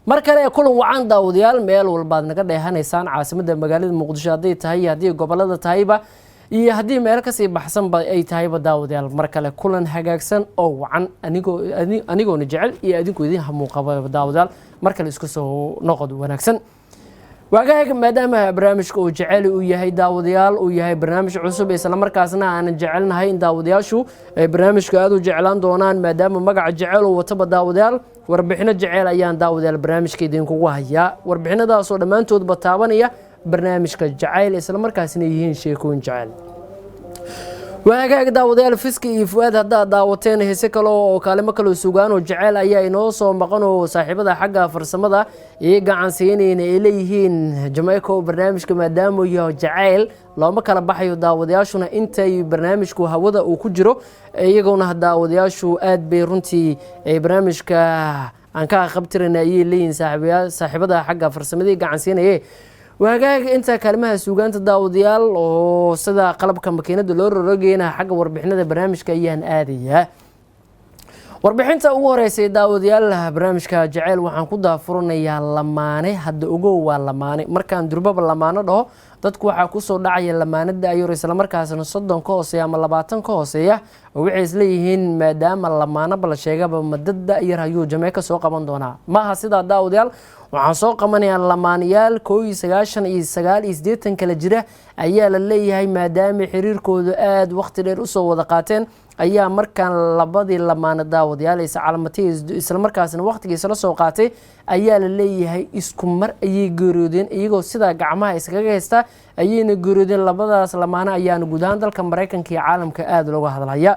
Mar kale kulan wacan, daawadayaal, meel walbaad naga dheehanaysaan, caasimada magaalada Muqdisho hadday tahay iyo haddii gobolada tahayba iyo haddii meel kasii baxsanba ay tahayba. Daawadayaal, mar kale kulan hagaagsan oo wacan, anigoo anigoona jecel iyo adinku idin hamuuqaba. Daawadayaal, mar kale isku soo noqod wanaagsan. Waagaag, maadaama barnaamijka uu jecel uu yahay, daawadayaal, uu yahay barnaamij cusub, islamarkaasna aanan jecelnahay in daawadayaashu ay barnaamijka aada u jeclaan doonaan, maadaama magaca jecel uu wataba. Daawadayaal, warbixino jeceel ayaan, daawadayaal, barnaamijka idinkugu hayaa, warbixinadaasoo dhammaantoodba taabanaya barnaamijka jacayl, islamarkaasna yihiin sheekooyin jecel. Waagaag, daawadayaal, Fiski iyo Fuaad haddaad daawateen, heese kale oo kaalimo kaloo sugaanoo jeceyl ayaa inoo soo maqan oo saaxiibada xagga farsamada iyo gacan siinayna ay leeyihiin Jamaica oo barnaamijka maadaama uu yahay jacayl looma kala baxayo. Daawadayaashuna intay barnaamijku hawada uu ku jiro, iyaguna daawadayaashu aad bay runtii barnaamijka aan ka qabtirana ayay leeyihiin saaxiibada xagga farsamadii gacan siinaye. Waagaag, inta kaalimaha suugaanta, daawadayaal, oo sida qalabka makiinada loo rorogeyna, xagga warbixinada barnaamijka ayaan aadayaa. Warbixinta ugu horeysay, daawadayaal, barnaamijka jaceyl waxaan ku daafuranayaa lamaane. Hadda ogow, waa lamaane. Markaan durbaba lamaano dhaho, dadku waxaa kusoo dhacaya lamaane da-yar, islamarkaasna 30 ka hooseeya ama 20 ka hooseeya, oo waxay isleeyihiin maadaama lamaanaba la sheegaba, ma dad da-yar ayuu Jameyka soo qaban doonaa? Maaha sidaa, daawadayaal. Waxaan soo qabanayaa lamaanayaal 91 iyo 89 kala jira ayaa la leeyahay, maadaama xiriirkoodu aada waqti dheer usoo wada qaateen, ayaa markaan labadii lamaane, daawadayaal, iscalamatay, islamarkaasna waqtigii isla soo qaatay, ayaa la leeyahay isku mar ayay geeriyoodeen. Iyagoo sidaa gacmaha iskaga haysta ayayna geeriyoodeen. Labadaas lamaane ayaana guud ahaan dalka Mareykanka iyo caalamka aada looga hadlaya.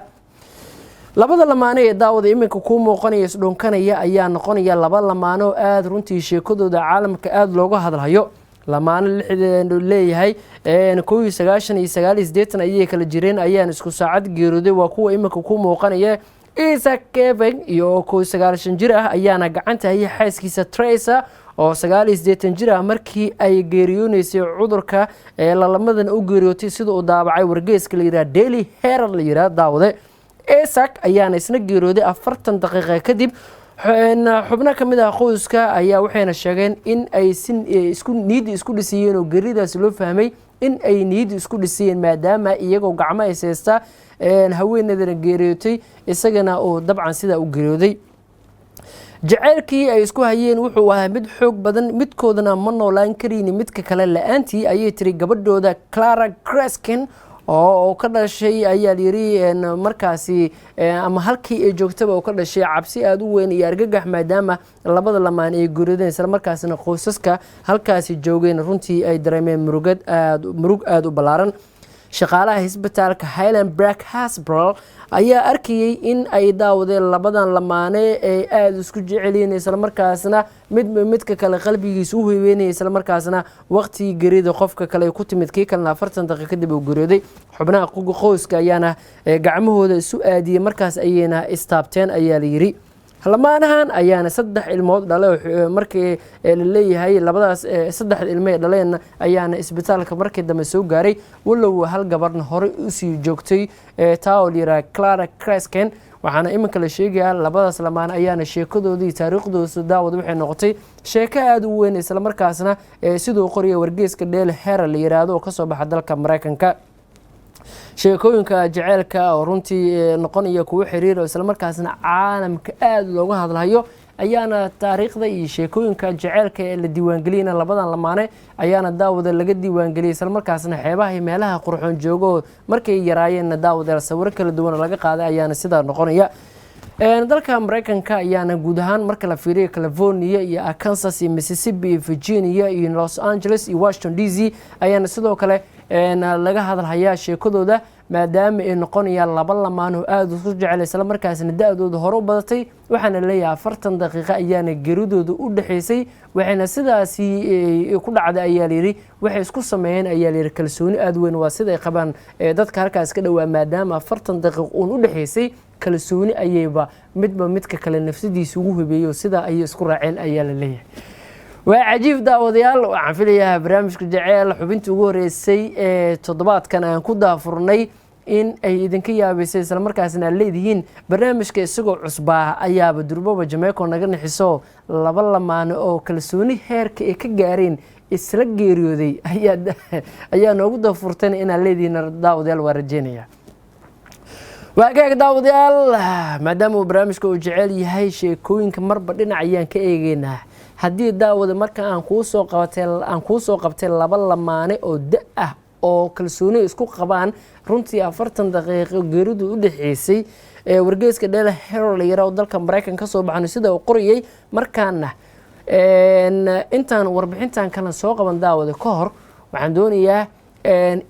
Labada lamaane ee, daawada, iminka kuu muuqanaya isdhunkanaya ayaa noqonaya laba lamaano aada runtii sheekadooda caalamka aada looga hadalhayo. Lamaano lixdeenu leeyahay 91 iyo 89 ayay kala jireen ayaan isku saacad geerooday. Waa kuwa iminka ku muuqanaya. Isaac Kevin iyo 91 jir ah ayaana gacanta hayay xaaskiisa Tresa oo 89 jir ah markii ay geeriyooneysay cudurka ee lalamadan u geeriyootay, sida uu daabacay wargeeska la yidhaha Daily Herald la yidhaha. Daawade, Isaac ayaana isna geeriyooday 40 daqiiqa kadib. Xubno ka mid ah qoyska ayaa waxayna sheegeen in ay si isku niyadda isku dhisayeen oo geeridaasi loo fahmay in ay niyadda isku dhisayeen, maadaama iyagoo gacmo ay seystaa haweeneedana geeriyootay, isagana uu dabcan sidaa u geeriyooday. Jaceylkii ay isku hayeen wuxuu ahaa mid xoog badan, midkoodana ma noolaan karayni midka kale la-aantii, ayay tiri gabadhooda Clara Kreskin oo ka dhashay, ayaa layiri, markaasi ama halkii ay joogtaba oo ka dhashay cabsi aada u weyn iyo argagax, maadaama labada lamaan ay guuradeen, isla markaasna qoysaska halkaasi joogeen runtii ay dareemeen murugad aad murug aada u ballaaran. Shaqaalaha isbitaalka Highland Park Hospital ayaa arkayay in ay daawadeen labadan lamaane ay aada isku jecelyihiin, islamarkaasna midba midka kale qalbigiisa u hibeynaya, islamarkaasna waqtigii gerida qofka kale ku timid, kii kalena 40 daqiiq kadib uu geeriyooday. Xubnaha qoyska ayaana gacmahooda isu aadiyey, markaas ayayna istaabteen, ayaa la yiri. Lamaanahan ayaana saddex ilmood dhalay. Markii la leeyahay labadaas saddexda ilmo ee dhaleen ayaana isbitaalka markii dambe soo gaaray, walow hal gabarna horey usii joogtay, taa oo la yiraha Clara Kresken. Waxaana iminka la sheegayaa labadaas lamaan ayaana sheekadoodii taariikhdooda, daawad, waxay noqotay sheeko aada u weyn, islamarkaasna siduu qoraya wargeeska Daily Herald la yiraahdo oo kasoo baxa dalka Mareykanka, sheekooyinka jaceylka oo runtii noqonaya kuwo xiriir oo islamarkaasna caalamka aada looga hadlayo ayaana taariikhda iyo sheekooyinka jaceylka ee la diiwaangeliyana labadan lamaane ayaana, daawada, laga diiwaangeliyay, islamarkaasna xeebaha iyo meelaha qurxoon joogo markay yaraayeenna, daawada, sawiro kala duwan laga qaaday ayaana sidaa noqonaya. Dalka Mareykanka ayaana guud ahaan marka la fiiriyo California iyo Arkansas iyo Mississippi iyo Virginia iyo Los Angeles iyo Washington DC ayaana sidoo kale laga hadalhayaa sheekadooda, maadaama ay noqonayaan laba lamaan oo aada isku jecel, islamarkaasna da-dooda hore u badatay. Waxaana leeyahay 40 daqiiqo ayaana geridooda u dhexeysay, waxayna sidaasi ku dhacday, ayaa layidhi, waxay isku sameeyeen, ayaa layidhi, kalsooni aada weyn. Waa sida ay qabaan dadka halkaas ka dhowaa, maadaama 40 daqiiq uun u dhexeysay, kalsooni ayayba midba midka kale nafsadiisa ugu hubeeyo, sidaa ayay isku raaceen, ayaa la leeyahay. Waa cajiib, daawadayaal. Waxaan filayaa barnaamijka jaceyl xubintii ugu horeysay ee toddobaadkan aan ku daafurnay in ay idinka yaabaysay, islamarkaasna aad leedihiin barnaamijka isagoo cusbaa ayaaba durbaba Jameyco naga nixiso, laba lamaane oo kalsooni heerka ay ka gaareen isla geeriyooday ayaa noogu dafurteen inaad leedihiin. Daawadayaal, waa rajeynaya. Waagaag daawadayaal, maadaama uu barnaamijka uu jecel yahay sheekooyinka, marba dhinac ayaan ka eegeynaa. Haddii daawada marka aan kuu soo qabtay laba lamaane oo da ah oo kalsooni isku qabaan, runtii 40 daqiiqo geeridu u dhexeysay, wargeyska Daily Herald yara oo dalka Maraykan ka soo baxno sida uu qorayay. Markaana intaan warbixintan kale soo qaban, daawada, ka hor waxaan doonayaa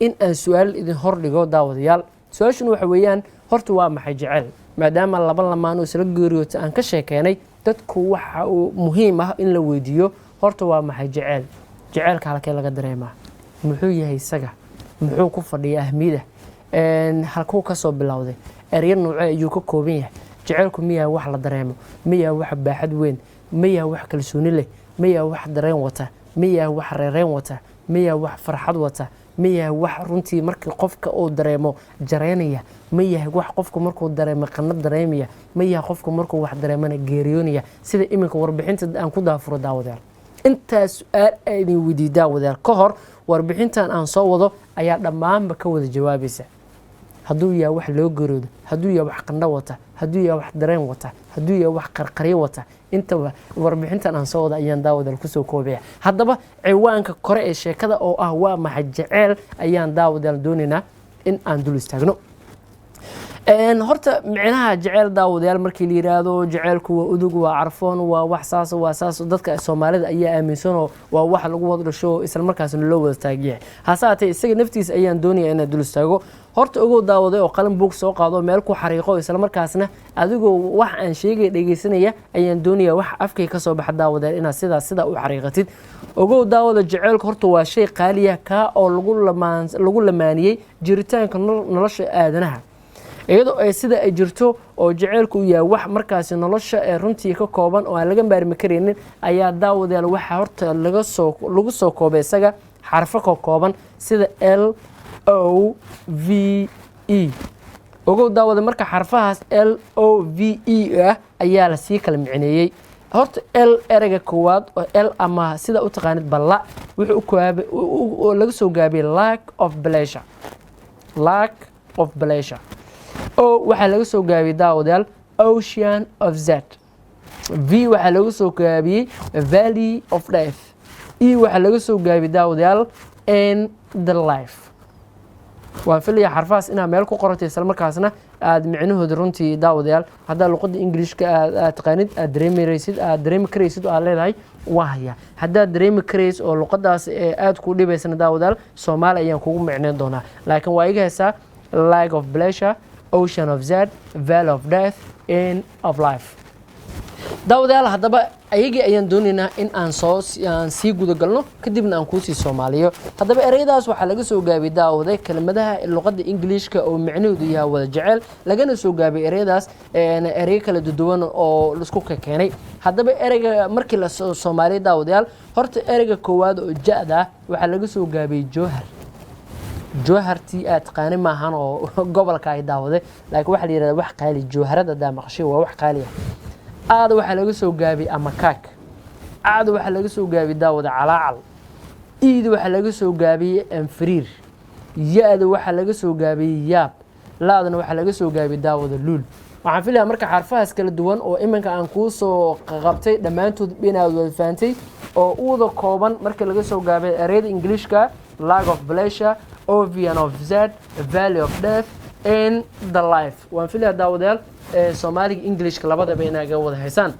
in aan su-aal idin hordhigo, daawadayaal. Su-aashuna waxa weeyaan, horta waa maxay jecel? Maadaama laba lamaanoo isla geeriyoota aan ka sheekeenay, dadku waxa uu muhiim ah in la weydiiyo, horta waa maxay jecel? Jeceelka halkee laga dareemaa? Muxuu yahay isaga? Muxuu ku fadhiya ahmiyada? Halkuu kasoo bilowday? Eryo nuuce ayuu ka kooban yahay? Jeceelku miyaa wax la dareemo? Miyaa wax baaxad weyn? Miyaa wax kalsooni leh? Miyaa wax dareen wata? Miyaa wax reereen wata? Miyaa wax farxad wata? Miyaa wax runtii markii qofka uu dareemo jareynaya? Ma yahay wax qofku markuu dareemo qano dareemaya? Ma yahay qofku markuu wax dareemana geeriyoonaya, sida iminka warbixinta aan ku daafuro? Daawadayaal, intaas su-aal aa idin weydiiy, daawadayaal, ka hor warbixintan aan soo wado ayaa dhammaanba ka wada jawaabaysa. Hadduu yahay wax loo geeroodo, hadduu yahay wax qandho wata, hadduu yahay wax dareen wata, hadduu yahay wax qarqaryo wata, intaba warbixintan aan soo wada ayaan daawadaal kusoo koobaya. Haddaba ciwaanka kore ee sheekada oo ah "Waa maxay jeceel?" ayaan daawadaal doonaynaa in aan dul istaagno. Horta micnaha jeceyl, daawadayaal, markii la yiraahdo jeceylku waa udug, waa carfoon, waa wax saas, waa saas, dadka Soomaalida ayaa aaminsanoo waa wax lagu wada dhasho, isla markaasna loo wada taagyahay. Hase haatee isaga naftiisa ayaan doonaya inaan dul istaago. Horta ogow, daawaday, oo qalin buug soo qaado, meel ku xariiqo, isla markaasna adigoo wax aan sheegay dhegeysanaya ayaan doonaya wax afkay ka soo baxa, daawadayaal, inaad sidaas sidaa u xariiqatid. Ogow, daawada, jeceylku horta waa shay qaaliya kaa oo lagu lamaaniyey jiritaanka nolosha aadanaha. Iyadoo ay sida ay jirto oo jaceylku uu yahay wax markaasi nolosha ee runtii ka kooban oo aan laga maarmi karaynin, ayaa daawadayaal waxaa horta lagu soo koobay isaga xarfo ka kooban sida LOVE. Ogow, daawada, marka xarfahaas LOVE ah ayaa lasii kala micneeyey. Horta L, ereyga koowaad oo L ama sida u taqaanid balla, wuxuu laga soo gaabiyey lack of pleasure, lack of pleasure. O waxaa laga soo gaabiyey, daawadayaal, ocean of Z. V waxaa laga soo gaabiyey valley of death. E waxaa laga soo gaabiyey, daawadayaal, end the life. Waan filaya xarfahaas inaad meel ku qoratay, isla markaasna aad micnahooda runtii, daawadayaal, haddaa luqadda Ingiliishka aad taqaanid, aad dareemi karaysid oo aad leedahay waa haya. Haddaad dareemi karaysid oo luqadaas aad kuu dhibaysana, daawadayaal, Soomaali ayaan kugu micneyn doonaa, laakiin waa iga haysaa: lack of pleasure, ocean of Z, valley of death, end of life. Daawadayaal, haddaba ayagii ayaan doonaynaa in aan sii gudagalno, kadibna aan kuusii soomaaliyo. Haddaba ereyadaas waxaa laga soo gaabiyey, daawade, kelmadaha luqadda Ingiliishka oo micnahoodu yahay wada jecel, lagana soo gaabiyey ereyadaas ereyo kala duwan oo laisku keenay. Haddaba ereyga markii la soomaaliya, daawadayaal, horta ereyga koowaad oo ja-da ah waxaa laga soo gaabiyey jowhar. Jowhartii aad taqaani maahan oo gobolka ay, daawade, laakiin waxaa la yihahda wax qaali. Jowharada hadaa maqashay waa wax qaali ah. Aada waxaa laga soo gaabiyey amakaag. Caada waxaa laga soo gaabiyey, daawada, calaacal. Iida waxaa laga soo gaabiyey anfariir. Ya-da waxaa laga soo gaabiyey yaab. La-dana waxaa laga soo gaabiyey, daawada, luul. Waxaan filayaa marka xarfahaas kala duwan oo iminka aan kuu soo qabtay dhammaantood inaad wada fahantay, oo uuda kooban markii laga soo gaabay ereyada Ingiliishka lack of pleasure, ocean of Z, valley of death, end the life. Waan filayaa, daawadayaal, Soomaaliga, Englishka labadaba inaga wada haysaan.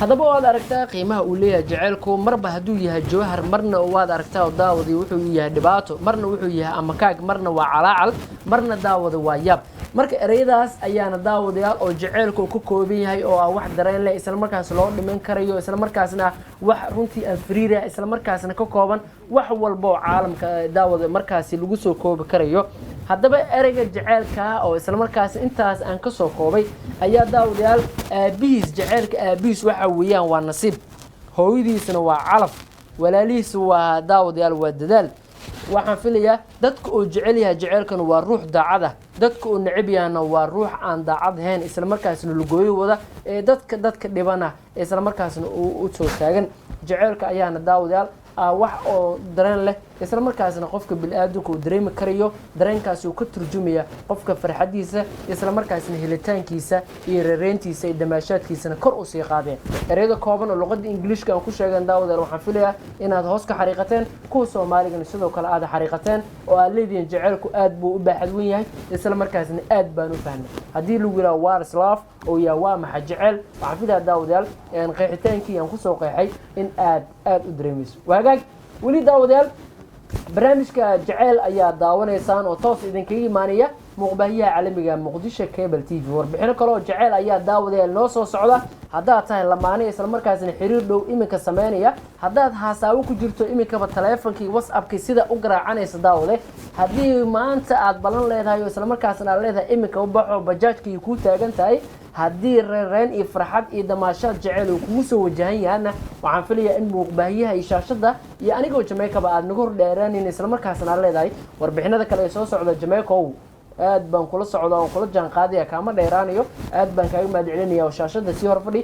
Haddaba waad aragtaa qiimaha uu leeyahay jaceylku. Marba hadduu yahay jawhar, marna waad aragtaa oo daawadii wuxuu yahay dhibaato, marna wuxuu yahay amakaag, marna waa calaacal, marna, daawada, waa yaab. Marka ereyadaas ayaana, daawadayaal, oo jaceylku uu ka kooban yahay, oo ah wax dareen leh, isla markaas loo dhiman karayo, isla markaasna wax runtii aan fariira, isla markaasna ka kooban wax walba oo caalamka, daawada, markaasi lagu soo koobi karayo. Haddaba ereyga jaceylka oo isla markaas intaas aan ka soo koobay ayaa, daawadayaal, aabihiis, jaceylka aabihiis waxa weeyaan waa nasiib, hooyadiisna waa calaf, walaalihiis waa, daawadayaal, waa dadaal. Waxaan filayaa dadka uu jecel yahay jeceylkan waa ruux daacad ah, dadka uu neceb yahana waa ruux aan daacad ahayn, islamarkaasna lugooyo wada ee dadka dhibana, islamarkaasna uu u soo taagan. Jeceylka ayaana, daawadayaal, wax oo dareen leh, isla markaasna qofka bini-aadamka uu dareemi karayo. Dareenkaasi uu ka turjumaya qofka farxadiisa, isla markaasna helitaankiisa iyo reereyntiisa iyo damaashaadkiisana kor usii qaadeen. Ereyada kooban oo luqada Ingiliishka aan ku sheegan, daawadayaal, waxaan filayaa inaad hoos ka xariiqateen, kuwa Soomaaligana sidoo kale aad xariiqateen oo aad leedihiin jeceylku aad buu u baaxad wen yahay, isla markaasna aad baan u fahnay. Haddii lagu yidhaha "What is love?" oo yaa "Waa maxay jeceyl?", waxaan filayaa, daawadayaal, qeexitaankii aan kusoo qeexay in aad aad u dareemayso. Waagaag weli, daawadayaal, barnaamijka jeceyl ayaa daawanaysaan oo toos idinkaga imaanaya muuqbaahiyaha caalamiga Muqdisho Cable TV. Warbixino kale oo jeceyl ayaa, daawadayaal, noo soo socda. Haddaad tahay lamaane islamarkaasna xiriir dhow iminka sameynaya, haddaad haasaawo ku jirto iminkaba taleefonkii, WhatsAppkii sida u garaacanaysa, daawade, haddii maanta aad ballan leedahay oo islamarkaasna aad leedahay iminka u baxo, bajaajkii kuu taagan tahay, haddii reereen iyo farxad iyo damaashaad jeceyl uu kugu soo wajahan yahana, waxaan filayaa in muuqbaahiyaha iyo shaashadda iyo anigoo Jamaica-ba aad nagu hor dheeraanin, islamarkaasna aad leedahay warbixinada kale ee soo socda, Jamaica-ow, aad baan kula socda oon kula jaan qaadaya, kaama dheeraanayo. Aad baan kaaga mahad celinaya oo shaashada sii hor fadhi.